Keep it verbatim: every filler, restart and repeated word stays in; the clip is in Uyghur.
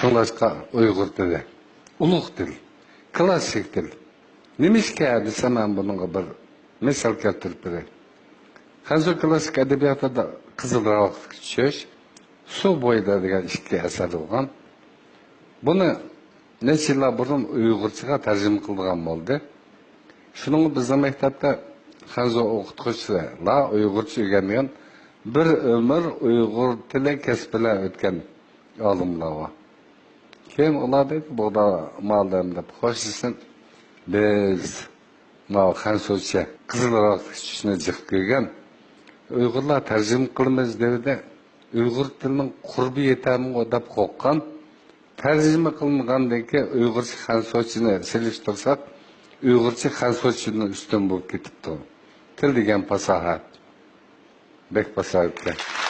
شۇڭلاشقا ئۇيغۇر تىلى ئۇلۇغ تىل، كلاسسىك تىل. نېمىشقا دېسەم، مەن بۇنىڭغا بىر مىسال كەلتۈرۈپ بېرەي. خەنزۇ كلاسسىك ئەدەبىياتىدا قىزىل راۋاقتىكى چۈش، سۇ بويىدا دېگەن ئىككى ئەسەر بولغان. بۇنى نەچچە يىللار بۇرۇن ئۇيغۇرچىغا تەرجىمە قىلىدىغان بولدى. شۇنىڭغا بىزنىڭ مەكتەپتە خەنزۇ ئوقۇتقۇچىلار ئۇيغۇرچە ئۆگەنگەن، بىر ئۆمۈر ئۇيغۇر تىلى كەسپى بىلەن ئۆتكەن ئالىملار بار. كېيىن ئۇلار دەيدۇ، بۇغدا مالىم دەپ خوشلىشىپ، بىز ماۋۇ خەنزۇچە قىزىل راۋاقتىكى چۈشنى جىق كۆرگەن ئۇيغۇرلار تەرجىمە قىلىمىز دېدى. ئۇيغۇر تىلىنىڭ قۇربى يېتەرمۇ دەپ قورققان. تەرجىمە قىلىنغاندىن كېيىن ئۇيغۇرچە خەنزۇچىنى سېلىشتۇرساق، ئۇيغۇرچە خەنزۇچىدىن ئۈستۈن بولۇپ كېتىپتۇ. تىل دېگەن پاساھەت. بەك پاساھەتكەن.